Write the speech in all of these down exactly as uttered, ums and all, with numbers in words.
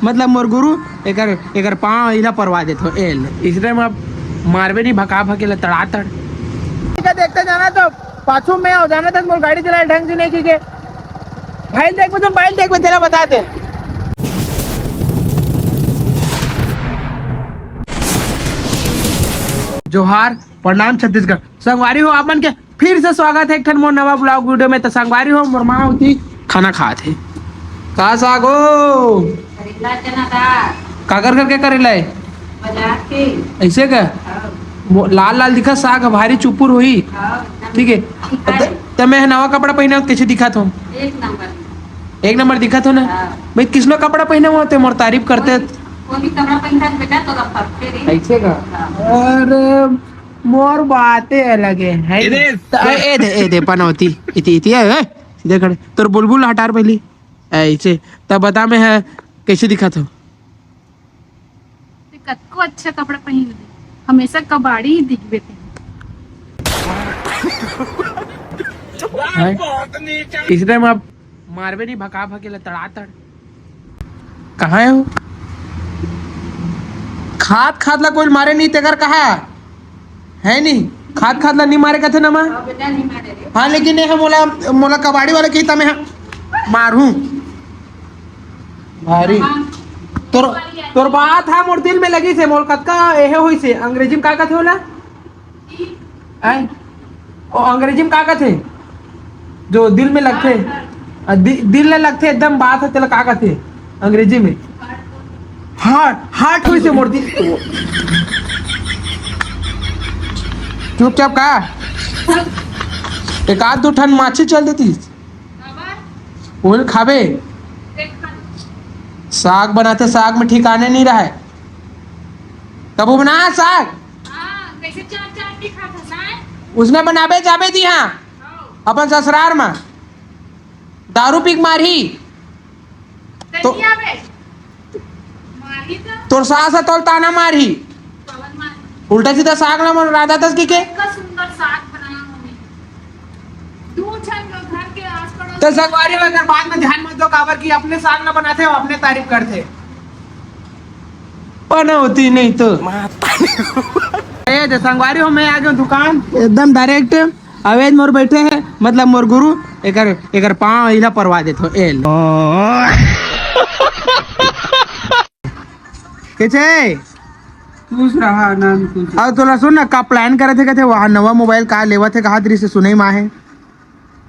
मतलब मोर गुरु, एकर एकर पाँव इला परवा देथो। ए ले, इसने में अब मारबे नहीं, भका भके ले तड़ा तड़। ठीक है, देखते जाना तो पाछू में हो जाना था, मोर गाड़ी चलाए ढंग से नहीं, ठीक है। भाई देख, तुम भाई देख, मैं तेरा बता दे। जोहार, प्रणाम छत्तीसगढ़। संगवारी हो, आप मन के फिर से स्वागत है एक ठन मोर नवा vlog video में। तो संगवारी हो, मोर माँ होती खाना खात हे। का साग हो? करेला चना दाल। काकर करके करेला है? बाजार के। ऐसे का? हाँ। वो लाल लाल दिखा साग, भारी चुपुर होही। हाँ, एकदम ठीक है। तीखा त, है। त मैं नवा कपड़ा पहना, कैसे दिखात हो? एक नंबर। एक नंबर दिखात हो ना? हाँ। भाई, किसनो कपड़ा पहने हुआ थे, मोर तारीफ करते। कोई, कोई भी कपड़ा पहनता है बेटा, तो रखते रही। ऐसे का? हाँ। अरे, मोर बातें अलग है, है ए दे, नी? त-, ए, ए दे, ए दे, पनौती, इति, इति, ए, ए, सीधे खड़े। तोर बुलबुल हटार पहली, ऐसे। तब बता मैं है, कैसे दिखा था? ते कतको अच्छा कपड़ा पहन ले, हमेशा कबाड़ी ही दिखबे ते। हैं? इसने में अब मारबे नहीं, भका भके ले तड़ा तड़। कहाँ है वो? खात खात ला कोई मारे नहीं, तेकर कहा है नहीं? खात खात ला नहीं मारे कथे ना माँ। हाँ, बेटा, नहीं मारे रे। हाँ, लेकिन ये मोला, मोला कबाड़ी वाले की तमे मारू भारी। हाँ। तोर, तोर बात हा मोर दिल में लगी से, मोर कतका एहे होई से। अंग्रेजी में का कथे होला? आय? ओ, अंग्रेजी में का कथे? जो दिल में लगथे, आ, दि-, दिल में लगथे एकदम बात है, तेला का कथे अंग्रेजी में? हार्ट, हार्ट होई से मोर दिल। चुपचाप का? एक आध दो ठन माछी चल देती। ओल खाबे? साग बनाथे, साग में ठिकाने नहीं रहे। कबू बना साग? हाँ, कैसे चार चार के खाता ना? उसने बनाबे जाबे दी हाँ। हाँ। अपन ससुरार में। दारू पी के मारही। तो तो नहीं आवे। मारही तो। तोर सास ह तोल ताना मारही। पवन मारही। उल्टा सीधा साग ला मन राधा दस की के। इतना सुंदर साग बनाया मम्मी। दू झन घर के आस पड़ोस तो संगवारी हो, एकर बात में ध्यान मत दो, काबर कि अपने साग ला बनाथे, वो अपने तारीफ करथे। पनौती नहीं तो। ए, तो संगवारी हो, मैं आ गया दुकान। एकदम डायरेक्ट अवैध मोर बैठे है, मतलब मोर गुरु, एकर, एकर पाँव इला परवा देथो, ए ले। कैसे? खुश रहा आनंद, खुश। अब तोला सुन ना, का प्लान करे थे, कहते वहाँ नवा मोबाइल का लेवा थे, कहा दृश्य सुनई मा है।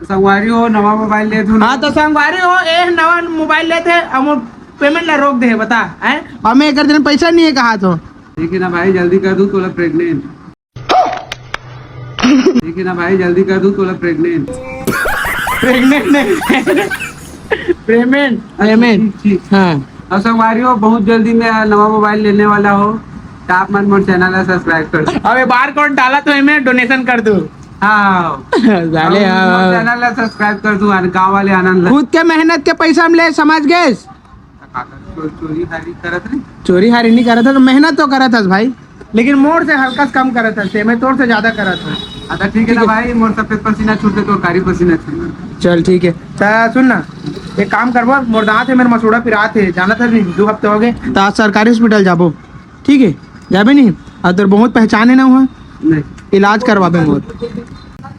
संगवारी हो, नवा मोबाइल लेत हो ना? हाँ, तो संगवारी हो, ए नवा मोबाइल लेत हे, हम पेमेंट ला रोक दे, बता, हैं? हमें एक दिन पैसा नहीं है, कहा तो। ठीक है ना भाई, जल्दी कर दूं तोला प्रेग्नेंट। ठीक है ना भाई, जल्दी कर दूं तोला प्रेग्नेंट। प्रेग्नेंट नहीं, पेमेंट, पेमेंट। ठीक, ठीक। हाँ। और संगवारी हो, बहुत जल्दी मैं नवा मोबाइल लेने वाला हो, तो आप मन मोर चैनल ला सब्सक्राइब कर दो। अबे बार कोड डाला तो मैं डोनेशन कर दूं। हाँ। साले, हम हाँ। चैनल ला सब्सक्राइब कर दूं, आन-, गाँव वाले आनंद ला। खुद के मेहनत के पैसा हम ले, समझ गए? चो-, चोरी हारी करत नहीं? चोरी हारी नहीं करत है, तो मेहनत तो करत हस भाई, लेकिन मोर से हल्का से कम करत हस, मैं तोर से ज्यादा करत हूँ। अच्छा, ठीक है ना भाई, मोर सफेद पसीना छूट दे, तोर कारी पसीना छूट। चल, ठीक है। त सुन ना, एक काम करबो, मोर दांत है, मेरे मसूड़ा पिरात है, जाना था नहीं, दो हफ्ते हो गए, तो आज सरकारी हॉस्पिटल जाबो। ठीक है, जाबे नहीं, अउ तोर बहुत पहचान है ना वहाँ, नहीं। इलाज करवाबे मोर।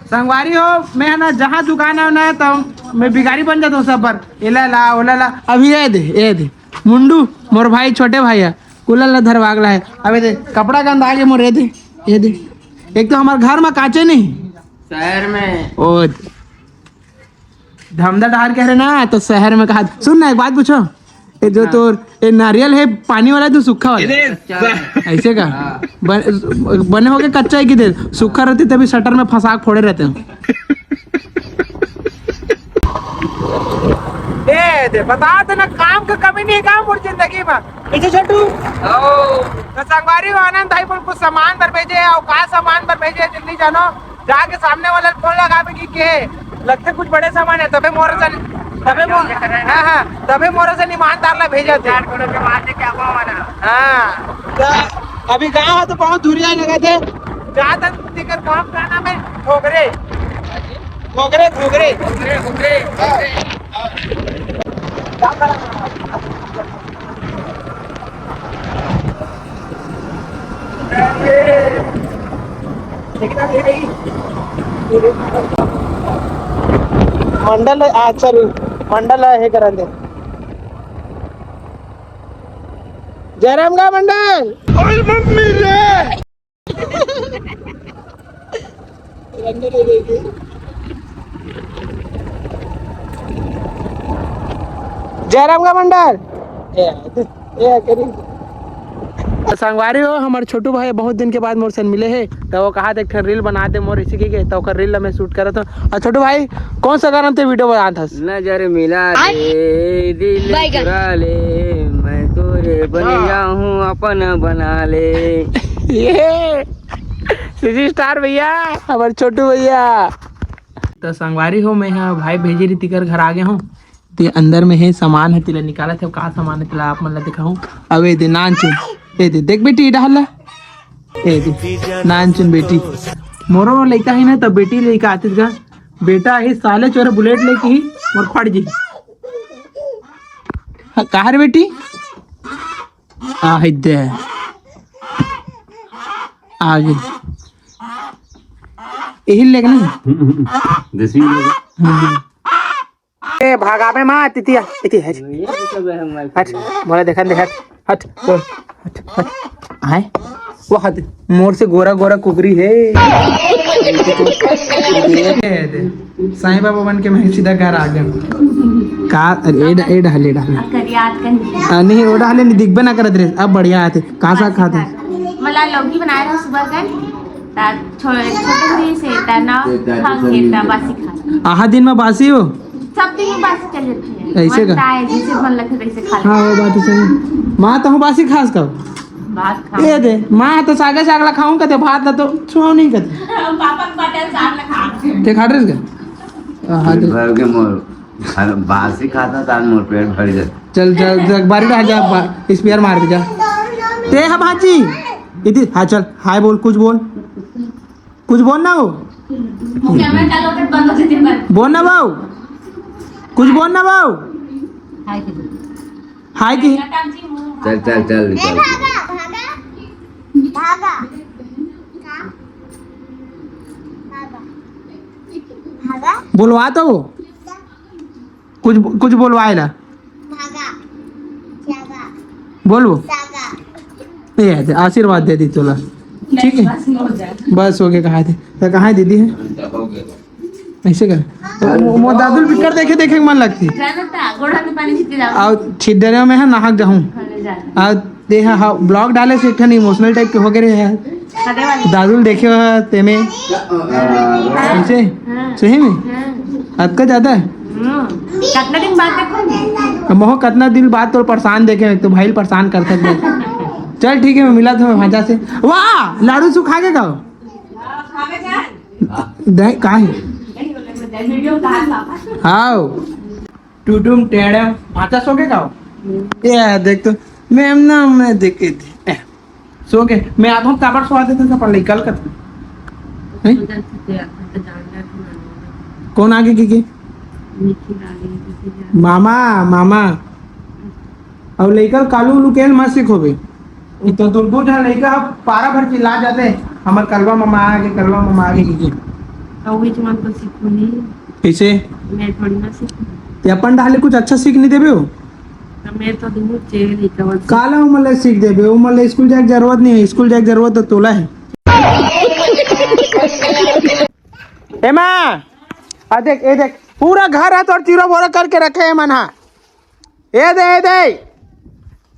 संगवारी हो, मैं है ना, जहाँ दुकान है ना, तो मैं भिखारी बन जाता हूँ सब बार। एला ला, ओला ला। अभी ये दे, ये दे। मुंडू, मोर भाई, छोटे भाई है। कुलल ला धरवागला है। अबे दे, कपड़ा गंदा आगे मोर, ये दे, ये दे। एक तो हमारे घर में काचे नहीं। शहर में। ओ, धमदा डहार कह रहे ना, तो शहर में कहा। सुन ना, एक बात पूछो, ये जो हाँ। तोर, ये नारियल है पानी वाला, तू सूखा वाला? अरे, ऐसे का? हाँ। बन-, बने होके कच्चा है कि दे? सूखा रहते तभी शटर में फंसा के फोड़े रहते हैं। ए, दे, बता दे ना, काम का कमी नहीं है का मोर जिंदगी में? पीछे छोटू। ओ। तो संगवारी हो, आनंद भाई बोल कुछ सामान बर भेजे, और का सामान बर भेजे, जल्दी जानो। जाके सामने वाला फोन लगावे कि के लगथे कुछ बड़े सामान है, तबे मोर से, तबे मोर, हाँ, हाँ, तबे मोर से ईमानदार ला भेजा थे। चार करोड़ के बाद क्या हुआ वाला? हाँ, तो अभी गाँव है तो बहुत दूरिया लगा थे। जहाँ तक तेकर काम का नाम है, घोगरे, घोगरे, घोगरे। घोगरे, घोगरे, घोगरे। हाँ। क्या करा? मंडल, अच्छा, रुक, मंडल हे करन दे। जयराम का मंडल। जयराम का मंडल। ए, ए, करी। संगवारी हो, हमर छोटू भाई बहुत दिन के बाद मोर से मिले हे, त वो कहा एक ठन reel बना दे मोर इसी के, त ओकर reel ला मैं shoot करत हूँ। और छोटू भाई, कौन सा गाना ते video बनात हस? नजर मिला दे, दिल चुरा ले, मैं तोरे बन गया हूँ, अपन बना ले। ये CG Star भैया, हमर छोटू भैया। त संगवारी हो, मैं हा भाई भेजे रही तिकर घर आ गया हूँ। ते अंदर में हे सामान हे, तेला निकालत हे। का सामान हे तेला आप मन ला दिखाहूँ। अबे दे नानचुन, ए दे देख बेटी, ये डाल ला। ए दे नानचुन बेटी, मोरो लइका ही ना, त बेटी लइका आतिस गा। बेटा ही साले चोर बुलेट लेके ही मोर फट जी। हाँ, कहाँ रे बेटी? आ, है दे। आ गई। यही लेके ना। देसी लोग। हाँ। ए, भागाबे मा, तितिया, इति हट। ये भी सब है हमारे हट, मोला देखन दे, हट, हट, बोल, हट, हट। आए? वो हट, मोर से गोरा गोरा कुकरी है। साईं बाबा बन के मैं सीधा घर आ गया। का? अरे, ए डा-, ए डाले, ए डाले। अगर याद कर आ, नहीं, ओ डाले नहीं, दिखबे ना करत रे। अब बढ़िया आते। का साग खाते? मला लौकी बनाए रहो सुबह कर। ता छो-, छोटे दिन से ता ना खा के ता बासी खा। आहा दिन में बासी हो? सब दिन में बासी चल जाती है। ऐसे मन का? ताए, जैसे मन लगे वैसे खा ले। हाँ, वो बात तो सही। माँ तो हूँ बासी खास का। बात खा। ये दे, माँ तो सागे साग ला खाऊं कहते, भात ला तो छुआऊं नहीं कहते। पापा के बाटे साग ला खा। ते खा रहे इसका? हाँ, हाँ, पेट तो भर के मोर, बासी खाता तान मोर पेट भर जाता। चल, चल, चल, बारी रह जा, बा-, स्पेयर मार के जा। ते हा भाजी। इति, हाँ, चल, हाय बोल, कुछ बोल। कुछ बोल ना हो। कैमरा चालू होते बंद हो जाते हैं। बोल ना बाऊ। कुछ बोल ना बाऊ। हाय की। चल, चल, चल, निकल। भागा, भागा, भागा, भागा। बोलवा तो। कुछ, कुछ बोलवाए ला। भागा, जागा, बोलबो। जागा। ये दे, आशीर्वाद दे दी तोला। ठीक है? बस हो गया। बस हो गया, कहा थे? तो कहाँ है दीदी है? ऐसे कर। तो मो-, मो दादुल बिकर देखे, देखे मन लगती। जाना था, गोड़ा में पानी छिट जाओ। आओ, छिट दे रहे हो, मैं है, नहाक जाऊँ। हाँ, ले जा। आओ, दे, हाँ, हाँ, vlog डाले से एक ठन emotional type के हो गए रहे हैं। दादुल देखे हो तेमे। ऐसे? हाँ। सही में? हाँ। अतका ज्यादा है? हम्म। कितना दिन बाद देखो? अब मोह कितना दिन बाद तो परेशान देखे, तो भाई परेशान कर सकते। चल ठीक है, मैं मिला था मैं भांजा से। वाह, लाडू सु खा के खाओ। दे, का है? वीडियो का है पापा। हाँ। टुडुम टेढ़ा, भांचा सो के का हो? ये देख तो, मैं ना, मैं देख के दे। ए, सो के, मैं आता हूँ, काबर सो आते थे, अपन ले कल का था। हैं? कौन आगे की, की? मामा, मामा। अब लेकर कालू उलू केल मत सिखोबे। ई तो दू, दू झन लइका ह पारा भर चिल्ला जाते, "हमर कलवा ममा आ गे, कलवा ममा आ गे," कहिके। तो वही तुमन तो सीखो ही। कइसे? मैं थोड़ी ना सीखूँ। ते अपन डाले कुछ अच्छा सीख नहीं देबे हो? तो मैं तो दूर चले लइका मन से। काला उमन ले सीख देबे, उमन ले स्कूल जाए के जरूरत नहीं है, स्कूल जाए के जरूरत तो तोला है। ए माँ, आ देख, ए देख, पूरा घर है तोर चीरो बोरा करके रखे है मन हा। ए दे, ए दे।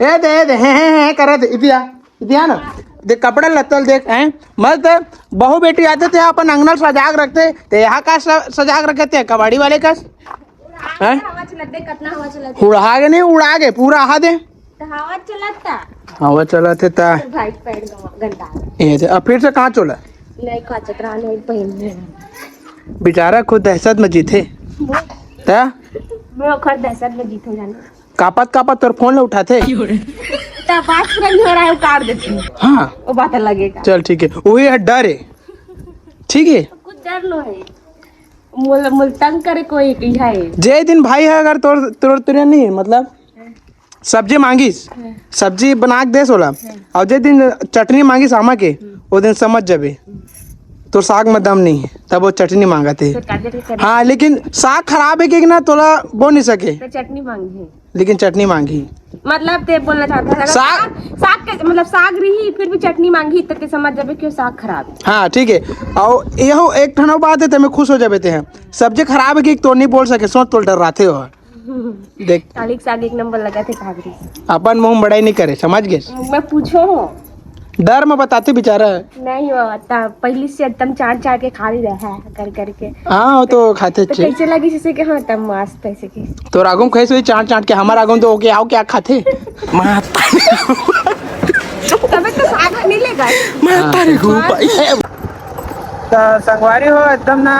ए दे, ए दे, हे, हे, हे, करत, इतिया, इतिया ना। देख, कपड़ा लत्तल देख, हैं? मस्त, बहू बेटी आते थे, अपन अंगना सजाग रखते, ते यहाँ का स-, सजाग रखते हैं, कबाड़ी वाले का, हैं? हवा चलत दे, कितना हवा चलत दे। उड़ा के नहीं, उड़ा के, पूरा हा दे। तो हवा चलत था। हवा चलत है ता। भाई पैर गंदा। ए दे, अब फिर से कहाँ चला? नहीं, काचत रहा, नहीं पहन। बेचारा खुद दहशत में जीते। ता? मैं ओखर दहशत में जीत हो जाना। कापत कापत तोर फोन ल उठाथे। त बात पूरा नहीं हो रहा है, उतार देते हैं। हाँ। वो बात अलग है का। चल ठीक है, वही है डर है। ठीक है। कुछ डर लो है। मुल, मुल तंग करे कोई की है। जे दिन भाई है अगर तोर, तोर, तोरे नहीं है, मतलब सब्जी मांगिस, सब्जी बना के देस ओला, और जे दिन चटनी मांगिस आमा के, वो दिन समझ जाबे। तोर साग में दम नहीं है, तब वो चटनी मांगत हे। तो काजल के चटनी। हाँ, लेकिन साग खराब है कि ना, तोला बोल नहीं सके, तो चटनी मांगी। लेकिन चटनी मांगी। मतलब ते बोलना चाहता है, अगर साग साग, साग के, मतलब, साग रही, फिर भी चटनी मांगी, तो ते समझ जाबे कि वो साग खराब है। हाँ, ठीक है। और यहो एक ठन बात है, ते में खुश हो जाबे ते हैं। सब्जी खराब है कि तो नहीं बोल सके, सोच तोल डर्राथे हो। देख, काली के साग एक नंबर लगा थे, भागरी। अपन मुंह में बड़ाई नहीं करे, समझ गए? मैं पूछो हूँ। डर में बताते बेचारा। नहीं हो, ता-, पहली से एकदम चाट चाट के खा ली रहा है, कर करके। हाँ, वो तो खाते तो अच्छे। कैसे लगी जैसे कि, हाँ, तब मस्त ऐसे की। तो आगू में कैसे हुई चाट चाट के, हमारा आगू में तो ओके आओ क्या खाते? माता। तबे तो साग नहीं लेगा। माता रे गो भाई। त संगवारी हो, एकदम ना,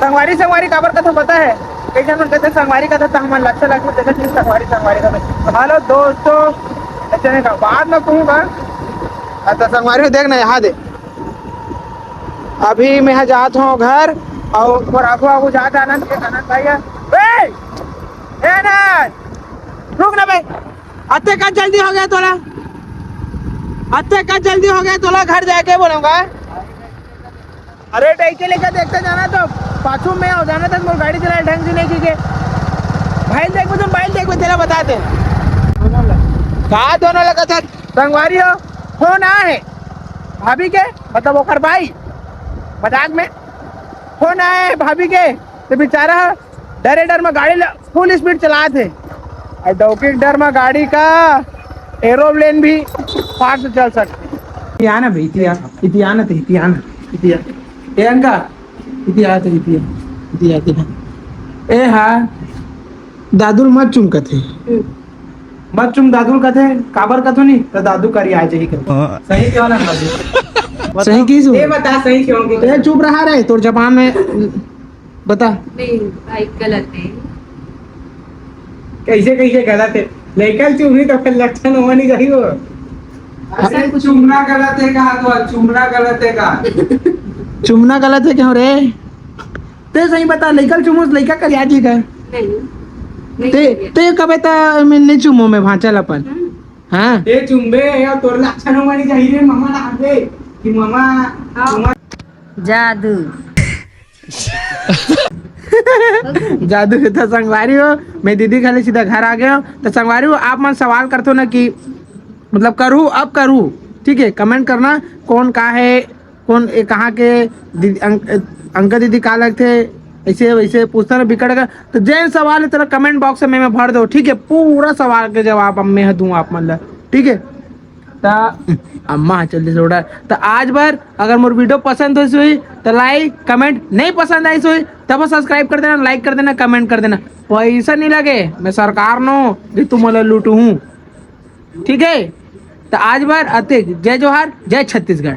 संगवारी, संगवारी काबर कथा पता है? कई झन मन कहते संगवारी कथा, त हमन लच्छा लच्छा देखत नहीं संगवारी, संगवारी कथा। तो हेलो दोस्तों, ऐसे नहीं कहा, बाद में कहूँगा। अच्छा संगवारी हो, देख ना, यहाँ दे, अभी मैं यहाँ जात हूँ घर, और, और आगू आगू जात आनंद के, आनंद भाई है। ए! ए आनंद! रुक ना बे, अत्ते का जल्दी हो गया तोला, अत्ते का जल्दी हो गया तोला, घर जाके बोलूंगा। अरे, टैक्सी लेकर देखते जाना तो पाछू में हो जाना था, मोर गाड़ी चला ढंग से नहीं की के। भाई देख, तुम भाई देख, तेरा बता दे। का दोनों लगा था? संगवारी हो, फोन आए है भाभी के, मतलब ओकर भाई, मजाक में, फोन आए है भाभी के, तो बेचारा डरे डर में गाड़ी ल-, फुल स्पीड चलात हे। और डौकी के डर में गाड़ी का एरोप्लेन भी फास्ट चल सकते। इतिया ना भाई, इतिया, इतिया ना ते, इतिया ना, इतिया। ए अंका, इतिया ते, इतिया, इतिया ते। ए हा, दादुल मत चुम कथे। मत चुम दादुल कथे, काबर कथो नहीं, तो दादू करी आ जाही कथे। हाँ। सही कहो ना दादू? सही की सु-, ये बता, सही क्यों की? ए, चुप रहा रे, तोर जबान में बता। नहीं भाई, गलत है। कैसे, कैसे गलत है? लइका ल चूमी तो फिर लक्षण होवा नहीं जाही वो। अरे, चूमना गलत है कहा तो, चूमना गलत है कहा। चूमना गलत है क्यों रे? ते सही बता, लइका ल चूमो, लइका करिया जी का? नहीं, नहीं ते, करिया। ते कबे त मैं नहीं चूमो मैं भांचल अपन। हम्म। हाँ। ते चुम्बे या तोर लक्षण होवा नहीं जाही रे, ममा ना आवे कि ममा, हाँ। ममा। जादू। जादू के तो संगवारी हो, मैं दीदी खाली सीधा घर आ गया हूँ। तो संगवारी हो, आप मन सवाल करते हो ना कि मतलब करूँ, अब करूँ, ठीक है, कमेंट करना कौन का है, कौन ए, कहाँ के दीदी, अंक-, अंकल दीदी का लगते, ऐसे वैसे पूछता ना बिकट का। तो जेन सवाल है तेरा कमेंट बॉक्स में, में भर दो, ठीक है, पूरा सवाल के जवाब अब मैं दूँ आप मन ला, ठीक है। त अम्मा चल दे छोड़ा। त आज बर अगर मोर वीडियो पसंद होइस होही त लाइक, कमेंट, नहीं पसंद आइस होही तब सब्सक्राइब कर देना, लाइक कर देना, कमेंट कर देना। पैसा नहीं लगे, मैं सरकार नो कि तुम वाला लूटू हूँ, ठीक है। त आज बर अतेक, जय जोहार, जय छत्तीसगढ़।